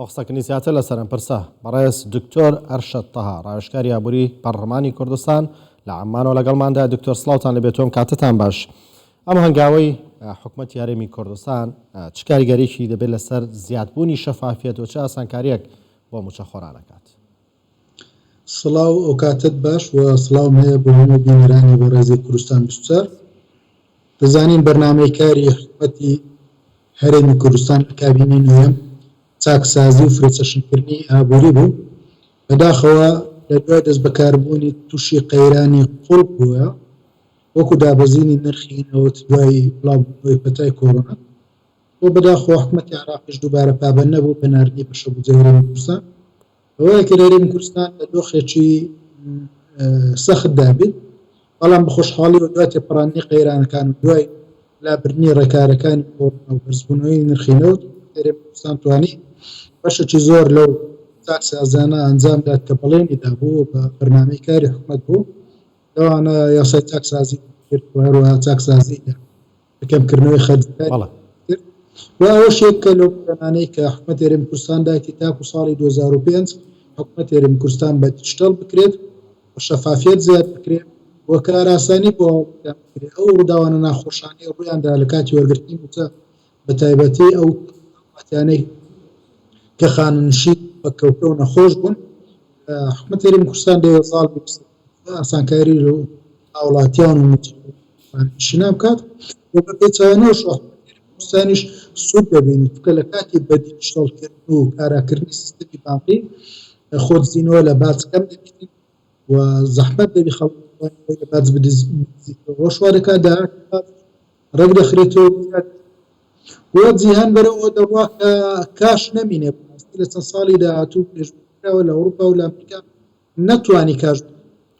بۆ قسەکردنی زیاتر لەسەر ئەم پرسە، بەڕێز دکتۆر ئەرشەد تەها، ڕاوێژکاری ئابووری پەڕڵەمانی کوردستان لە عەممانەوە لەگەڵماندایە. دکتۆر سڵاوتان لێبێت و ئەم کاتەتان باش. ئەم هەنگاوەی حکومەتی هەرێمی کوردستان چ کاریگەریی دەبێت لەسەر زیادبوونی شەفافیەت و چ ئاسانکارییەک بۆ مووچەخۆران ئەکات؟ سڵاو ئەوکاتەت باش و سڵاوم هەیە بۆ هەموو بینەرانی بەڕێزی کوردستان 24. دەزانین بەرنامەی کاری حکومەتی هەرێمی کوردستان لە کابینەی نۆیەم چاکسازی و فرەچەشنکردنی ئابووری بوو، بەداخەوە لە دوای دەستبەکاربوونی تووشی قەیرانی قووڵ بووە وەکو دابەزینی نرخی نەوت دوای بڵاوبوونەوەی پەتای کۆرۆنا و بەداخەوە حکومەتی عێراقیش دووبارە پابەند نەبوو بە ناردنی بەشە بودجەی هەرێمی کوردستان. ئەوەیە کە هەرێمی کوردستان لە دۆخێکی سەختدا بێت، بەڵام بە خۆشحاڵیەوە دوای تێپەڕاندنی قەیرانەکان و دوای لابردنی ڕێکارەکانی کۆرۆنا و بەرزبوونەوەی نرخی نەوت، هەرێمی کوردستان توانی بەشێکی زۆر لەو چاکسازیانە ئەنجام دات کە بەڵێنی دابوو و بە بەرنامەی کاری حکومەت بوو، لەوانە یاسای چاکسازی کرد و هەروەها چاکسازی لە کەمکردنەوەی خەرجەکانی کرد و ئەوەش یەکێکە لەو پلانانەی کە حکومەتی هەرێمی کوردستان دایتی تاکو ساڵی 2005 حکومەتی هەرێمی کوردستان بە دیجیتەڵ بکرێت و شەفافیەت زیاد بکرێت و کارئاسانی بۆ هاوڵاتیان بکرێت ئەو ڕووداوانە ناخۆشانەی ڕوویاندا لە کاتی وەرگرتنی مووچە بە تایبەتی ئەو هاوڵاتیانەی کە خانەنشین و پەککەوتە و نەخۆش بوون حکومەتی هەرێمی کوردستان دەیەوێت زاڵ بێت بەسەر ئاسانکاری لۆ هاوڵاتیان و مووچەخۆران بکات و بە پێچەوانەوەش کوردستانیش سوود دەبینێت چونکە لە کاتی بە دیجیتاڵکردن و کاراکردنی سیستەمی بانقی خۆدزینەوە لە باج کەم دەبێت و زەحمەت دەبی خەڵک خۆی لە باج بدزێتەوە ئەوەش وا دەکات داهاتی باج ڕێک دەخرێتەوە و جیهان بەرەو ئەوە دەڕوا کە کاش نەمینێ لە چەند ساڵی داهاتوو پێشبینی کراوە لە ئەوروپا و لە ئەمریکا نەتوانی کاش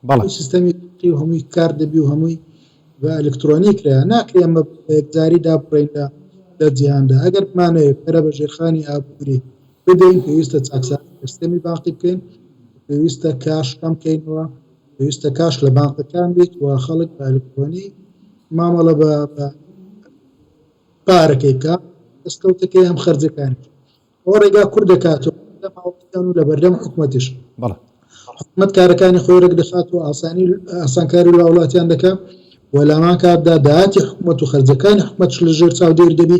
بەڵێ. هەمووی سیستەمی برقی و هەمووی کارت دەبی و هەمووی بە ئەلکترۆنی کرا ناکرێ ئەمە بە یەکجاری دابڕێین لە لە جیهاندا ئەگەر بمانەوێ پەرە بە ژێرخانی ئابووری بدەین پێویستە چاکسازی لە سیستەمی بانقی بکەین پێویستە کاش کەم کەینەوە پێویستە کاش لە بانقەکان بیت و خەڵک بە ئەلکترۆنی مامەڵە بە بە پارەکەی بکا دەستکەوتەکەی هەم خەرجەکانی ئەوە ڕێگا کورت دەکاتەوە لەبەردەم هاوڵاتیان و لەبەردەم حکومەتیش. بەڵێ. حکومەت کارەکانی خۆی ڕێکدەخات و ئاسانی ئاسانکاری لە هاوڵاتیان دەکات و لە هەمان کاتدا داهاتی حکومەت و خەرجەکانی حکومەتش لە ژێر چاودێری دەبی،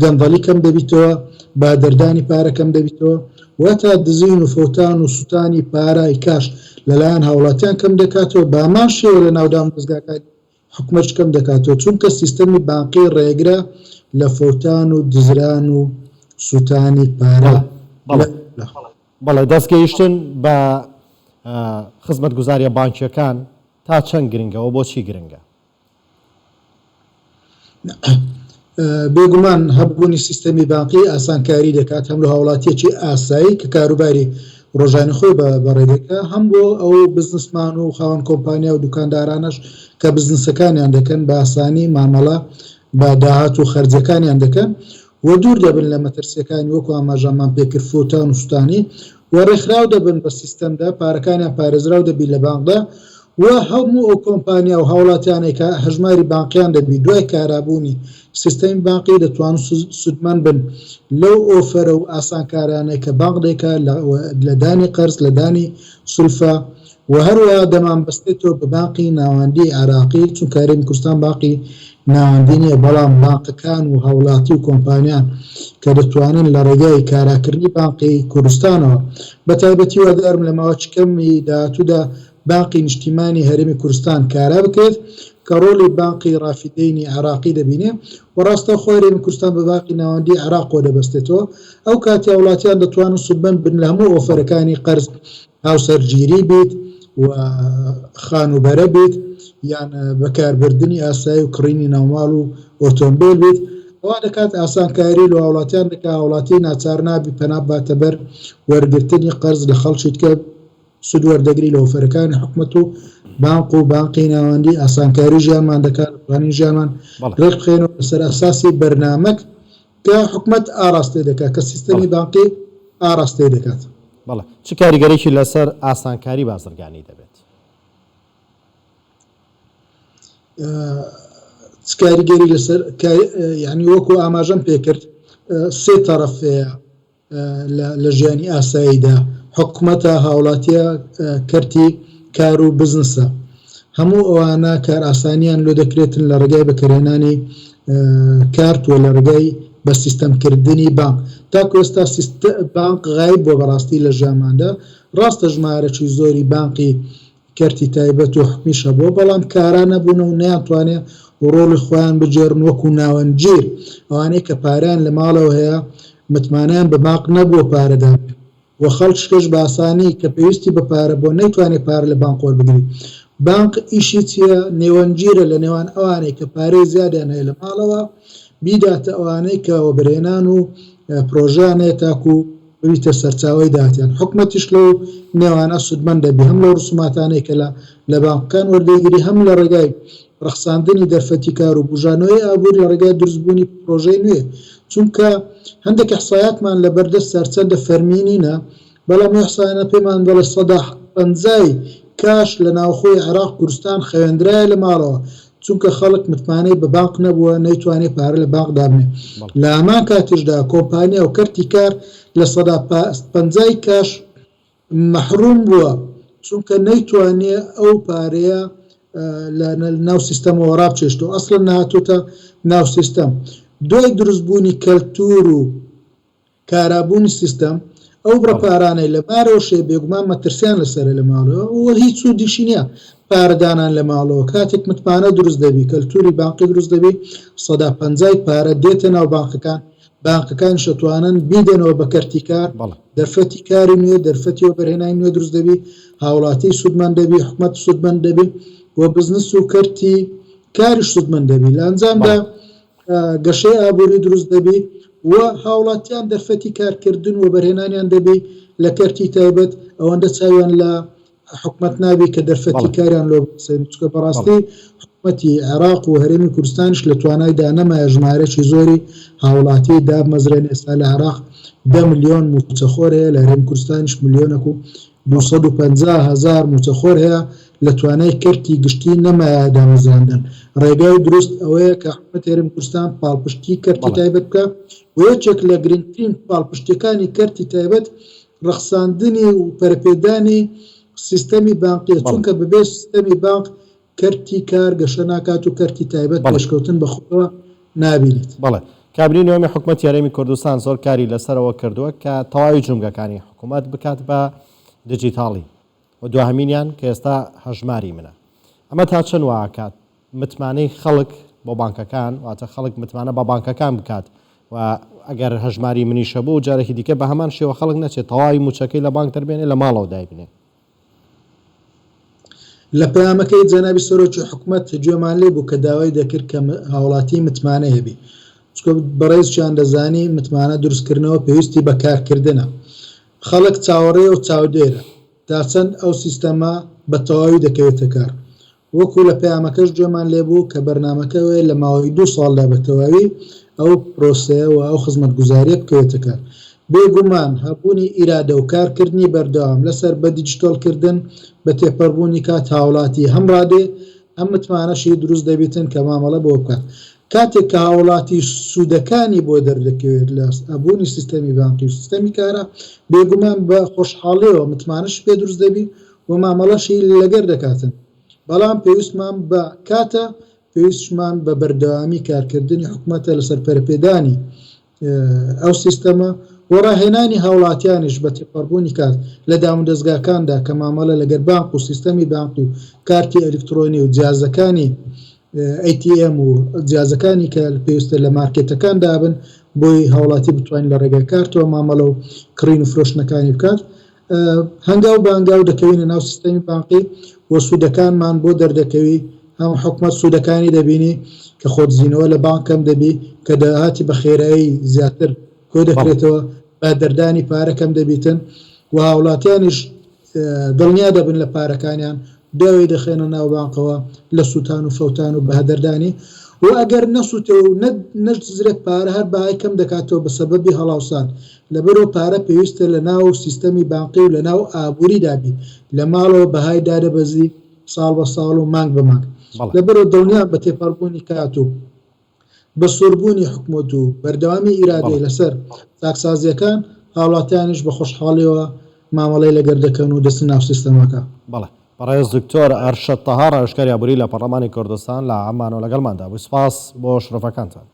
گەندەڵی کەم دەبیتەوە، بەهەدەردانی پارە کەم دەبیتەوە و هەتا دزین و فەوتان و سوتانی پارەی کاش لەلایەن هاوڵاتیان کەم دەکاتەوە، بەهەمان شێوە لە ناو دامودەزگاکانی حکومەتش کەم دەکاتەوە چونکە سیستەمی بانقی ڕێگرە لە فەوتان و دزران و سوتانی پارە بەڵێ لە. بەڵێ دەست گەیشتن بە خزمەتگوزاریە بانکیەکان تا چەند گرنگە و بۆچی گرنگە؟ بێگومان هەبوونی سیستەمی بانقی ئاسانکاری دەکات هەم لە هاوڵاتیەکی ئاسایی کە کاروباری ڕۆژانی خۆی بەڕێ دەکا هەم بۆ ئەو بزنسمان و خاوەن کۆمپانیا و دوکاندارانەش کە بزنسەکانیان دەکەن بە ئاسانی مامەڵە بە داهات و خەرجەکانیان دەکەن و دوور دەبن لە مەترسیەکانی وەکو ئاماژەمان پێکرد فوتان و سوتانی و ڕێکخراو دەبن بە سیستەمدا پارەکانیان پارێزراو دەبی لە بانقدا و هەموو ئەو کۆمپانیا و هاوڵاتیانەی کە هەژماری بانقیان دەبی دوای کارابوونی سیستەمی بانقی دەتوانن سوودمەند بن لەو ئۆفەرە و ئاسانکارانەی کە بانق دەیکات لە دانی قەرز، لە دانی سولفە و هەروەها دەمانبەستێتەوە بە بانقی ناوەندیی عێراقی، چونکە هەرێمی کوردستان بانقی ناوەندی نییە، بەڵام بانقەکان و هاوڵاتی و کۆمپانیان کە دەتوانن لە ڕێگای کاراکردنی بانقی کوردستانەوە بەتایبەتی هیوادارم لە ماوەی کەمی داهاتوودا بانقی نیشتیمانی هەرێمی کوردستان کارا بکرێت کە ڕۆڵی بانقی ڕافیدەینی عێراقی دەبینێ و ڕاستەوخۆ هەرێمی کوردستان بە بانقی ناوەندی عێراقەوە دەبەستێتەوە ئەو کاتی هاوڵاتیان دەتوانن سوودمەند بن لە هەموو ئۆفەرەکانی قەرز هاوسەرگیری بیت و خانووبەرە بیت یان بەکاربردنی ئاسایی و کڕینی ناوماڵ و ئۆتۆمبێل بیت ئەوا دەکات ئاسانکاری لە هاوڵاتیان دەکات هاوڵاتی ناچار نابی پەنا بباتە بەر وەرگرتنی قەرز لە خەڵکی تکە سود وەردەگری لە ئۆفەرەکانی حکومەت و بانق و بانقی ناوەندی ئاسانکاری ژیانمان دەکات دەتوانین ژیانمان ڕێک بخەینەوە لەسەر ئەساسی بەرنامەک کە حکومەت ئاراستەی دەکات کە سیستەمی بانقی ئاراستەی دەکات. بەڵێ چ کاریگەریی لەسەر ئاسانکاری بازرگانی دەبێت؟ چ کاریگەری لەسەر یعنی وەکو ئاماژەم پێکرد سێ تەڕەف هەیە. لە ژیانی ئاساییدا، حکومەتە، هاوڵاتیە، کەرتی کار و بزنسە. هەموو ئەوانە کارئاسانیان لۆ دەکرێتن لە ڕێگای بەکەرهێنانی کارت و لە ڕێگای بە سیستەم کردنی بانق. تاکو ئێستا بانق غایب بووە بەڕاستی لە ژیانماندا. ڕاستە ژمارەکی زۆری بانقی کەرتی تایبەت و حکومیش هەبووە، بەڵام کارا نەبوونە و نەیانتوانێ ڕۆڵی خۆیان بگێڕن وەکو ناوەندگیر، ئەوانەی کە پارەیان لە ماڵەوە هەیە متمانەیان بە بانق نەبووە پارە دابنێن و خەڵکیش بە ئاسانی کە پێویستی بە پارە بووە نەیتوانێ پارە لە بانق وەربگری. بانق ئیشی چییە؟ نێوەندگیرە لە نێوان ئەوانەی کە پارەی زیادیان هەیە لە ماڵەوە بیداتە ئەوانەی کە وەبەرهێنان و پرۆژەیان هەیە تاکو ببیتە سەرچاوەی داهاتیان، حکومەتیش لەو نێوانە سوودمەند دەبی هەم لەو ڕسوماتانەی کە لە لە بانقەکان وەردەیگری هەم لە ڕێگای ڕەخساندنی دەرفەتی کار و بوژانەوەی ئابووری لە ڕێگای دروستبوونی پڕۆژەی نوێ چونکە هەندێک ئیحسایاتمان لە بەردەست هەرچەندە فەرمی نینە بەڵام ئەو ئیحسایانە پێمان دەڵێ سەدا پەنجای کاش لە ناوخۆی عێراق کوردستان خەوێندرایە لە ماڵەوە چونکە خەڵک متمانەی بە بانق نەبووە نەیتوانێ پارە لە بانق دابنێ لە هەمان کاتیشدا کۆمپانیا و کەرتی کار 50% ی کاش مەحروم بووە چونکە نەیتوانێ ئەو پارەیە لە ناو سیستەمەوە ڕابکێشتەوە ئەسڵەن نەهاتۆتە ناو سیستەم دوای دروستبوونی کەلتور و کارابوونی سیستەم، ئەو بڕە پارانەی لە بارەوە شێ بێگومان مەترسیان لەسەرە لە ماڵەوە و هیچ سوودیشی نییە پارەدانان لە ماڵەوە، کاتێک متمانە دروست دەبی، کەلتوری بانقی دروست دەبی، 50% پارە دێتە ناو بانقەکان، بانقەکانیش ئەتوانن بیدەنەوە بە کەرتی کار، دەرفەتی کاری نوێ، دەرفەتی وەبەرهێنانی نوێ دروست دەبی، هاوڵاتی سوودمەند دەبی، حکومەت سوودمەند دەبی و بزنس و کەرتی کاریش سوودمەند دەبی، لە ئەنجامدا گەشەی ئابووری دروست دەبی و هاوڵاتیان دەرفەتی کارکردن و وەبەرهێنانیان دەبی لە کەرتی تایبەت، ئەوەندە چاویان لە حکومەت نابی کە دەرفەتی کاریان لۆ بڕەخسێنن، چونکە بەڕاستی حکومەتی عێراق و هەرێمی کوردستانیش لە توانایدا نەمایە ژمارەیەکی زۆری هاوڵاتی دابمەزرێنێ، ئێستا لە عێراق 10 ملیۆن مووچەخۆر هەیە، لە هەرێمی کوردستانیش ملیۆنێک و 250 هەزار مووچەخۆر هەیە، لە توانای کەرتی گشتی نەمایە دامەزراندن. ڕێگای دروست ئەوەیە کە حکومەتی هەرێمی کوردستان پاڵپشتی کەرتی تایبەت بکا و یەکێک لە گرنگترین پاڵپشتیەکانی کەرتی تایبەت ڕەخساندنی و پەرەپێدانی سیستەمی بانقیە چونکە بەبێ سیستەمی بانق کەرتی کار گەشە ناکات و کەرتی تایبەت پێشکەوتن بە خۆیەوە نابینێت. بەڵێ. کابینەی نۆیەمی حکومەتی هەرێمی کوردستان زۆر کاری لەسەرەوە کردووە کە تەواوی جومگەکانی حکومەت بکات بە دیجیتاڵی. و دواهەمینیان کە ئێستا هەژماری منە. ئەمە تا چەند وا ئەکات متمانەی خەڵک بۆ بانکەکان، واتە خەڵک متمانە بە بانکەکان بکات و ئەگەر هەژماری منیش هەبوو جارێکی دیکە بە هەمان شێوە خەڵک نەچێت تەواوی مووچەکەی لە بانک دەربێنێ لە ماڵەوە دایبنێ. لە پەیامەکەی جەنابی سەرۆکی حکومەت گوێمان لێ بوو کە داوای دەکرد کە هاوڵاتی متمانەی هەبی، چونکە بەڕێزیان دەزانی متمانە دروستکردنەوە پێویستی بە کارکردنە، خەڵک چاوەڕێیە و چاودێرە تا چەند ئەو سیستەمە بە تەواوی دەکەوێتە کار. وەکو لە پەیامەکەش گوێمان لێبوو کە بەرنامەکە ئەوەیە لە ماوەی دوو ساڵدا بە تەواوی ئەو پرۆسەیە و ئەو خزمەتگوزارییە بکەوێتە کار. بێگومان هەبوونی ئیرادە و کارکردنی بەردەوام لەسەر بە دیجیتەڵکردن بە تێپەڕبوونی کات هاوڵاتی هەم ڕادێ هەم متمانەشی دروست دەبیتن کە مامەڵە بەوە بکات. کاتێک کە هاوڵاتی سوودەکانی بۆ دەردەکەوێت لە هەبوونی سیستەمی بانقی و سیستەمی کارا، بێگومان بە خۆشحاڵیەوە متمانەشی پێ دروست دەبی و مامەڵەشی لەگەر دەکاتن. بەڵام پێویستمان بە کاتە، پێویستشمان بە بەردەوامی کارکردنی حکومەتە لەسەر پەرەپێدانی ئەو سیستەمە و ڕاهێنانی هاوڵاتیانیش بە تێپەڕبوونی کات لە دامودەزگاکاندا کە مامەڵە لەگەر بانق و سیستەمی بانقی و کارتی ئەلیکترۆنی و جیازەکانی ATM و جیازەکانی کە پێویستە لە مارکێتەکان دابن بۆی هاوڵاتی بتوانین لە ڕێگای کارتەوە مامەڵە و کڕین و فرۆشتنەکانی بکات هەنگاو بە هەنگاو دەکەوینە ناو سیستەمی بانقی و سوودەکانمان بۆ دەردەکەوی، هەم حکومەت سوودەکانی دەبینی کە خۆدزینەوە لە بانق کەم دەبی، کە داهاتی بە خێرایی زیاتر کۆ دەکرێتەوە، بەهدەردانی پارە کەم دەبیتن و هاوڵاتیانیش دڵنیا دەبن لە پارەکانیان دوای دەخەنە ناو بانقەوە لە سووتان و فەوتان و بەهەدەردانی و ئەگەر نەسووتێ و نەشدزرێت پارە هەر بەهای کەم دەکاتەوە بە سەبەبی هەڵاوسان لەبەرئەوە پارە پێویستە لە ناو سیستەمی بانقی و لە ناو ئابووریدا بی لە ماڵەوە بەهای دادەبەزی ساڵ بە ساڵ و مانگ بە مانگ لەبەرئەوە دڵنیام بە تێپەڕبوونی کات و بە سووربوونی حکومەت و بەردەوامی ئیرادەی لەسەر چاکسازییەکان. هاوڵاتیانیش بە خۆشحاڵیەوە مامەڵەی لەگەر دەکەن و دەچنە ناو سیستەمەکە. بەڵێ بەڕێز دکتۆر ئەرشەد تەها ڕاوێژکاری ئابووری لە پەڕلەمانی کوردستان لە عەممانەوە لەگەڵماندا بوو سپاس بۆ شرۆڤەکانتان.